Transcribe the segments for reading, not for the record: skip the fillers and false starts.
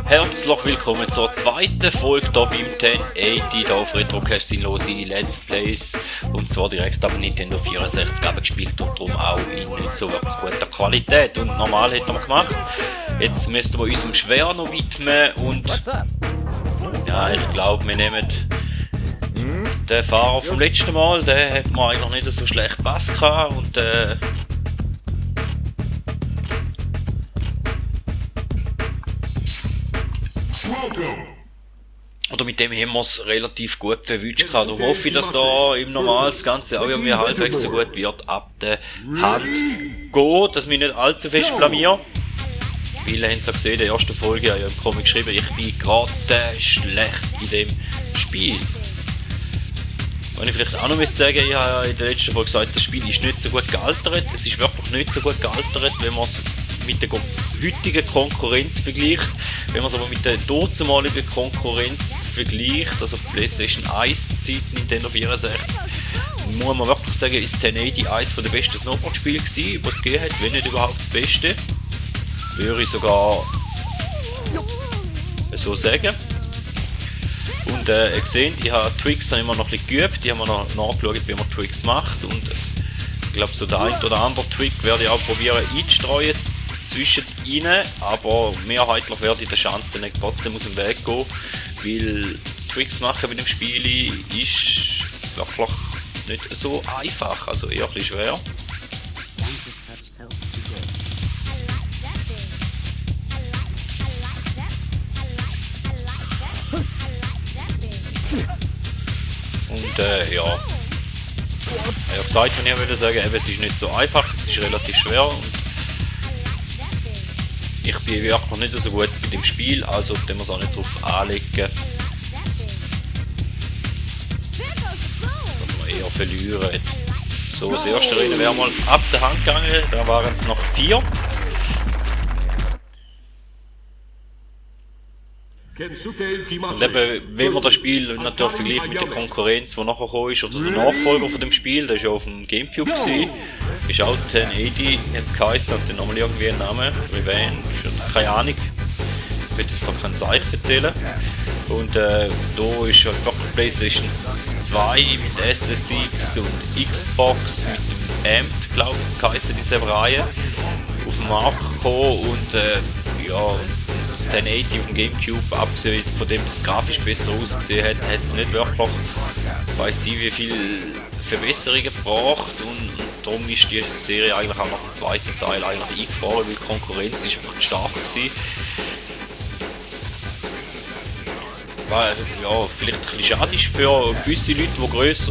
Herzlich willkommen zur zweiten Folge hier beim 1080 hier auf Retrocast sinnlose Let's Plays, und zwar direkt am Nintendo 64 gespielt und darum auch in nicht so wirklich guter Qualität und normal hätten wir gemacht. Jetzt müssten wir uns dem Schwer noch widmen und ja, ich glaube wir nehmen den Fahrer vom letzten Mal, der hat mir eigentlich nicht so schlecht Pass gehabt und oder mit dem haben wir es relativ gut verwünscht gehabt. Darum hoffe ich, dass da im Normalen das Ganze auch irgendwie halbwegs so gut wird ab der Hand gehen, dass wir nicht allzu fest blamieren. Viele haben es ja gesehen, in der ersten Folge habe ich im Comic geschrieben, ich bin gerade schlecht in dem Spiel. Wenn ich vielleicht auch noch sagen, ich habe ja in der letzten Folge gesagt, das Spiel ist nicht so gut gealtert. Es ist wirklich nicht so gut gealtert, wenn man es mit der heutigen Konkurrenz vergleicht. Wenn man es aber mit der dazumaligen Konkurrenz vergleicht, also PlayStation 1 Zeit, Nintendo 64, muss man wirklich sagen, ist 1080 eines der besten Snowboard-Spiele gewesen, was es gegeben hat, wenn nicht überhaupt das Beste. Würde ich sogar so sagen. Und ihr seht, ich habe Tricks immer noch ein bisschen geübt, ich habe mir noch nachgeschaut, wie man Tricks macht, und ich glaube, so der ein oder andere Trick werde ich auch probieren einzustreuen zwischen ihnen, aber mehrheitlich werde ich den Chancen trotzdem aus dem Weg gehen, weil Tricks machen bei dem Spiel ist wirklich nicht so einfach, also eher ein bisschen schwer. Und ja, ich habe gesagt, wenn ich würde sagen, es ist nicht so einfach, es ist relativ schwer und ich bin wirklich nicht so gut bei dem Spiel, also da muss auch nicht drauf anlegen, dass man eher verlieren. So, das erste Rennen wäre mal ab der Hand gegangen, da waren es noch 4. Und eben, wenn man das Spiel natürlich vergleicht mit der Konkurrenz, die nachher gekommen ist, oder der Nachfolger von dem Spiel, der war ja auf dem Gamecube gewesen, ist auch 1080 jetzt geheißen, hat dann nochmal irgendwie einen Namen, Revenge, keine Ahnung, ich will jetzt noch keinen Seich erzählen. Und da ist halt wirklich PlayStation 2 mit SSX und Xbox mit dem Amped, glaube ich, jetzt geheißen, diese Reihe, auf den Markt gekommen und ja, 1080 auf dem Gamecube, abgesehen von dem das grafisch besser ausgesehen hat, hat es nicht wirklich, weiss ich, wie viele Verbesserungen gebracht, und darum ist die Serie eigentlich auch nach dem zweiten Teil eigentlich eingefahren, weil die Konkurrenz ist einfach stark gewesen. Weil ja, vielleicht ein bisschen schade ist für gewisse Leute, die gross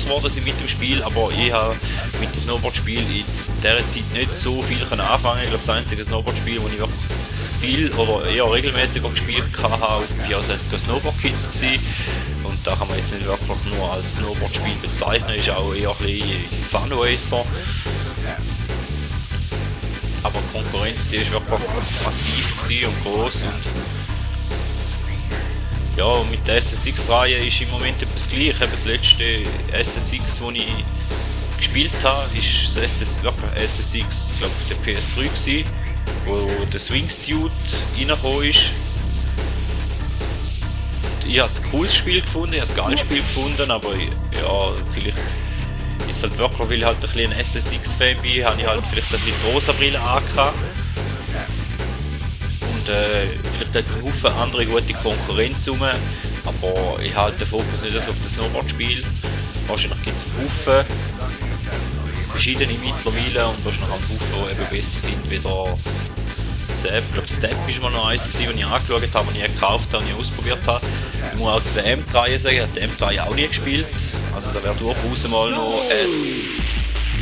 geworden sind mit dem Spiel, aber ich habe mit dem Snowboard-Spiel in dieser Zeit nicht so viel anfangen. Ich glaube, das einzige Snowboard-Spiel, das ich wirklich viel oder eher regelmäßig gespielt habe, auf dem 64er Snowboard Kids gewesen. Und da kann man jetzt nicht wirklich nur als Snowboard-Spiel bezeichnen, ist auch eher ein bisschen Fun Racer. Aber die Konkurrenz, die ist wirklich massiv gewesen und gross. Und ja, mit der SSX-Reihe ist im Moment etwas gleich. Das letzte SSX, das ich gespielt habe, ist das SSX, ich glaube, auf der PS3 gewesen, wo der Swingsuit reingekommen ist. Ich habe es ein cooles Spiel gefunden, ich habe es ein geiles Spiel gefunden, aber ja, vielleicht ist es halt wirklich, weil ich halt ein bisschen ein SSX-Fan bin, habe ich halt vielleicht ein bisschen die rosa Brille angehabt. Und vielleicht hat es einen Haufen andere gute Konkurrenz rum, aber ich halte den Fokus nicht so auf das Snowboard-Spiel. Wahrscheinlich gibt es einen Haufen verschiedene mittlerweile und wahrscheinlich einen Haufen, die eben besser sind wie der Step. Ich glaube, Step war mal noch eins, das ich angeschaut habe, das ich gekauft habe, das ich ausprobiert habe. Ich muss auch zu der M3 sagen, ich habe die M3 auch nie gespielt. Also da wäre durchaus mal noch ein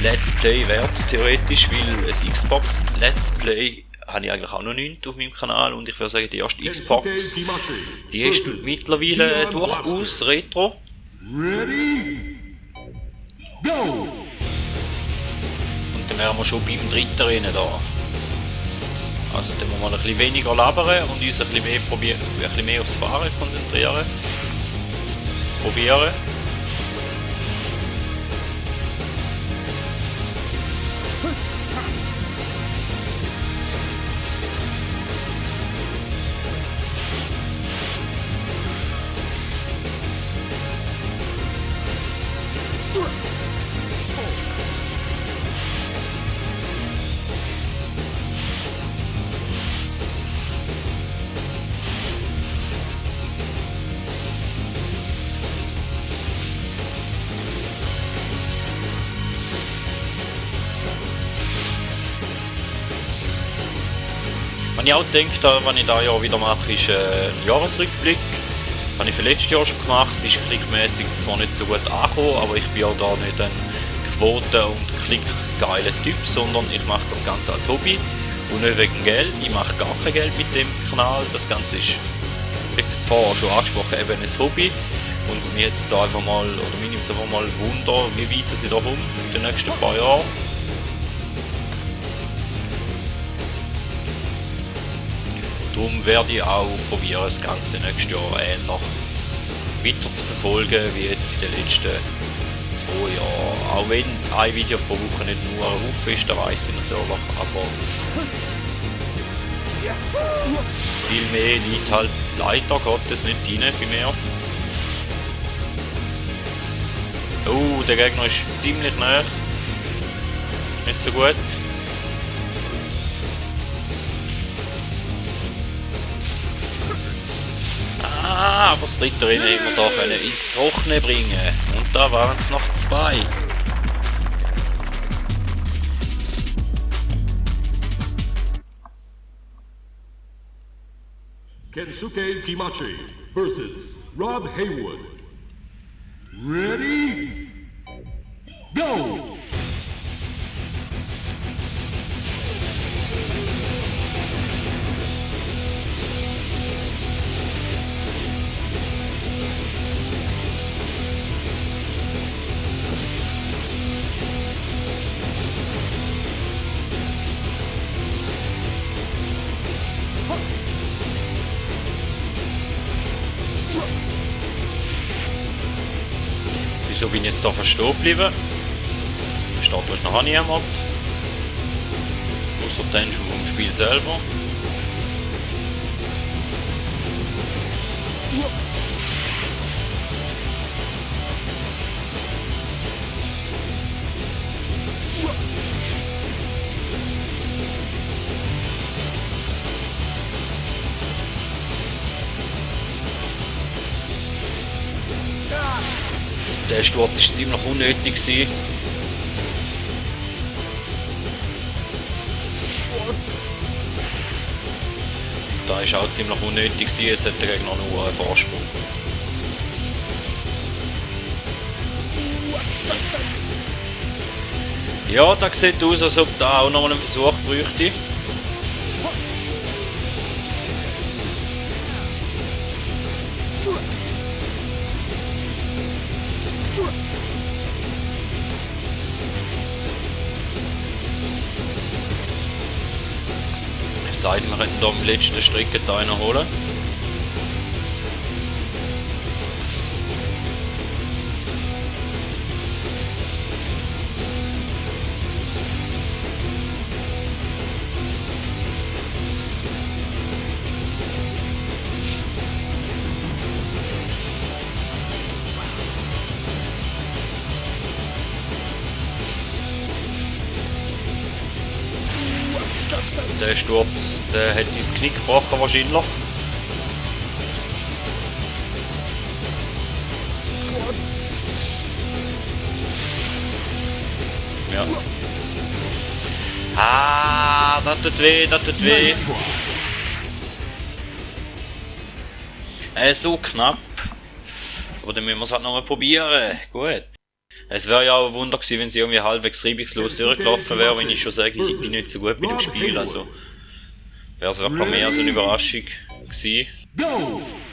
Let's Play wert, theoretisch, weil ein Xbox Let's Play habe ich eigentlich auch noch nicht auf meinem Kanal, und ich würde sagen, die erste Xbox, die ist mittlerweile durchaus retro. Und dann wären wir schon beim dritten Rennen da. Also dann müssen wir ein bisschen weniger labern und uns ein bisschen mehr aufs Fahren konzentrieren. Probieren. Was ich auch denke, wenn ich dieses Jahr wieder mache, ist ein Jahresrückblick. Das habe ich für letztes Jahr schon gemacht, ist klickmäßig zwar nicht so gut angekommen, aber ich bin auch da nicht ein Quoten- und klickgeiler Typ, sondern ich mache das Ganze als Hobby und nicht wegen Geld. Ich mache gar kein Geld mit dem Kanal, das Ganze ist, wie vorher schon angesprochen, eben ein Hobby. Und mir jetzt da einfach mal, oder mir nimmt es einfach mal Wunder, wie weit ich da komme in den nächsten paar Jahren. Darum werde ich auch probieren, das Ganze nächstes Jahr ähnlich weiter zu verfolgen, wie jetzt in den letzten 2 Jahren. Auch wenn ein Video pro Woche nicht nur ein Ruf ist, da weiss ich natürlich, aber viel mehr liegt halt leider Gottes nicht rein bei mir. Oh, der Gegner ist ziemlich nah. Nicht so gut. Aber das dritte Rennen haben wir da können ins Trockene bringen. Und da waren es noch 2. Kensuke Kimachi versus Rob Haywood. Ready? Go! Wieso bin ich jetzt da verstehen geblieben? Versteht das noch niemand. Außer dann schon vom Spiel selber. Der Sturz war ziemlich unnötig gewesen. Da ist auch ziemlich unnötig gewesen. Jetzt hat der Gegner nur einen Vorsprung. Ja, das sieht aus, als ob da auch nochmal einen Versuch bräuchte. Seid wir hätten da am letzten Strick einen holen. Der Sturz, der hat uns Knick gebrochen wahrscheinlich. Ja. Ah, das tut weh, das tut weh. So knapp. Aber dann müssen wir es halt nochmal probieren. Gut. Es wäre ja auch ein Wunder gewesen, wenn sie irgendwie halbwegs reibungslos durchgelaufen wäre, wenn ich schon sage, ich bin nicht so gut mit dem Spiel. Also wäre es wirklich mehr als eine Überraschung gewesen.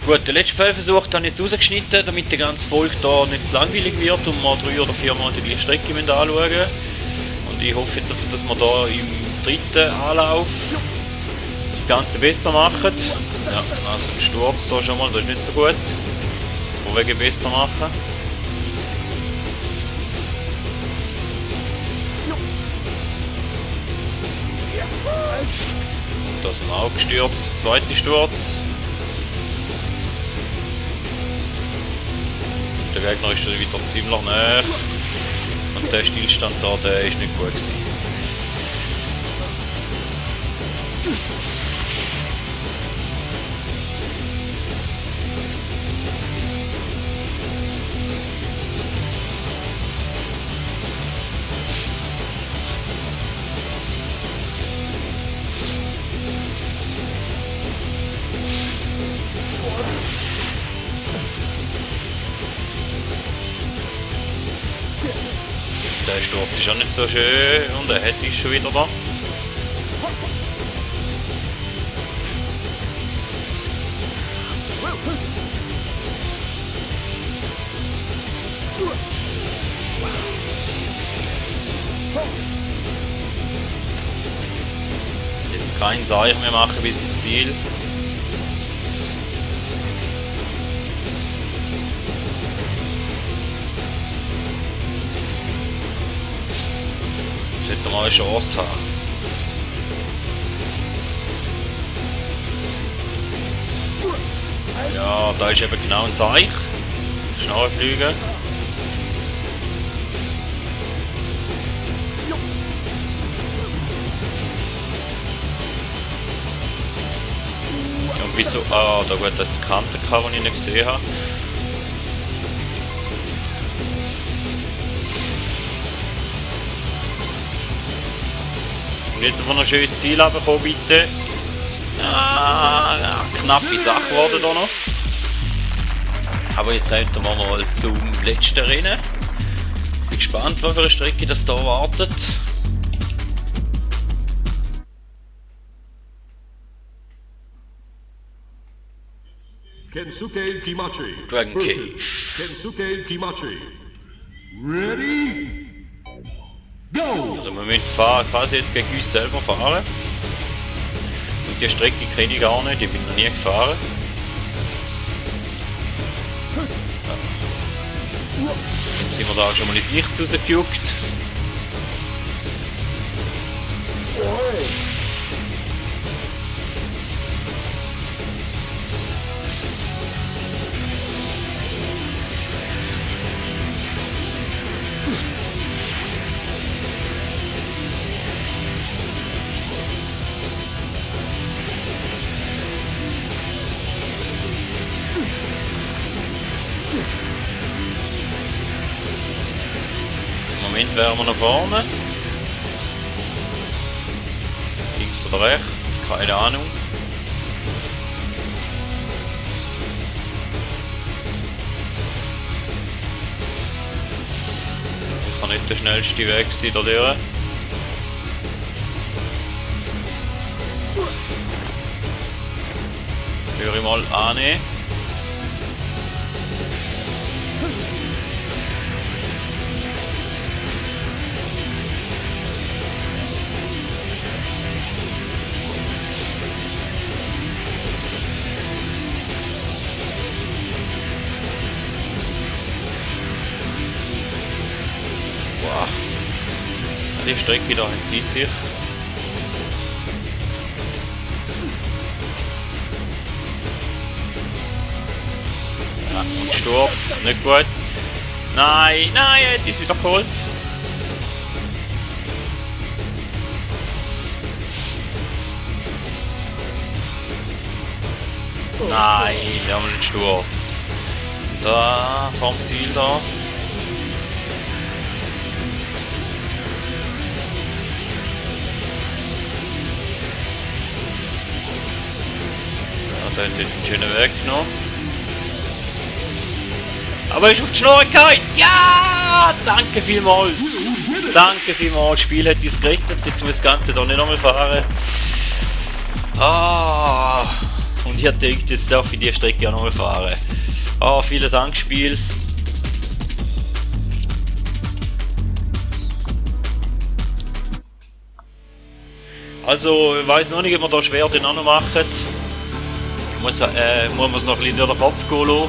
Gut, den letzten Fehlversuch habe ich jetzt rausgeschnitten, damit der ganze Volk da nicht zu langweilig wird und wir 3 oder 4 Mal die gleiche Strecke anschauen müssen. Und ich hoffe jetzt einfach, dass wir da im 3. Anlauf das Ganze besser machen. Ja, also ein Sturz da schon mal, das ist nicht so gut. Von wegen besser machen. Da sind wir auch gestürzt, zweiter Sturz. Der Gegner ist schon wieder ziemlich näher. Und der Stillstand da, der ist nicht gut gewesen. der Sturz ist auch nicht so schön und er hätte schon wieder da. Jetzt kein Seichen mehr machen bis ins Ziel. Jetzt hätte er mal eine Chance haben. Ja, da ist eben genau ein Seich. Schnell fliegen. Und wieso? Ah, da gut, jetzt eine Kante gehabt, die ich nicht gesehen habe. Und jetzt von ein schönes Ziel runterkommen, bitte. Ah, knappe Sache geworden da noch. Aber jetzt rennen wir mal zum letzten Rennen. Bin gespannt, was für eine Strecke das da wartet. Kensuke Kimachi Dragon versus Cave. Kensuke Kimachi. Ready? Go! Also wir müssen fahren, quasi jetzt gegen uns selber fahren. Und die Strecke kenne ich gar nicht, ich bin noch nie gefahren. Jetzt sind wir da schon mal ins Licht rausgejuckt. Im Moment wären wir nach vorne. Links oder rechts, keine Ahnung. Das kann nicht der schnellste Weg sein da durch. Würde ich mal annehmen. Wow. Die Strecke da entzieht sich. Ja, und Sturz, nicht gut. Nein, nein, die ist wieder geholt. Nein, wir haben einen Sturz. Da, vom Ziel da. Da hat er einen schönen Weg genommen. Aber er ist auf die Schnurrigkeit! Ja! Danke vielmals! Danke vielmals! Das Spiel hat uns gerettet. Jetzt muss das Ganze da nicht nochmal fahren. Ah! Und ich denke, jetzt darf ich die Strecke auch nochmal fahren. Ah, vielen Dank, Spiel. Also, ich weiss noch nicht, ob wir da schwer den noch machen. Muss man es noch ein bisschen durch den Kopf gehen lassen.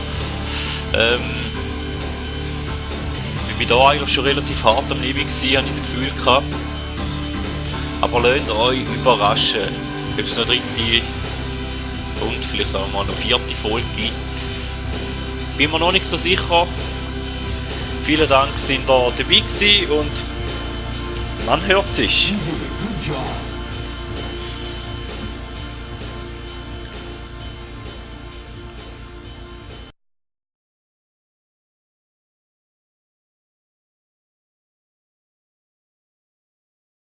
Ich bin da eigentlich schon relativ hart am Leben gewesen, habe ich das Gefühl gehabt. Aber lasst euch überraschen, ob es noch dritte und vielleicht auch mal eine vierte Folge gibt. Bin mir noch nicht so sicher. Vielen Dank, sind ihr dabei gewesen und man hört sich. Good job.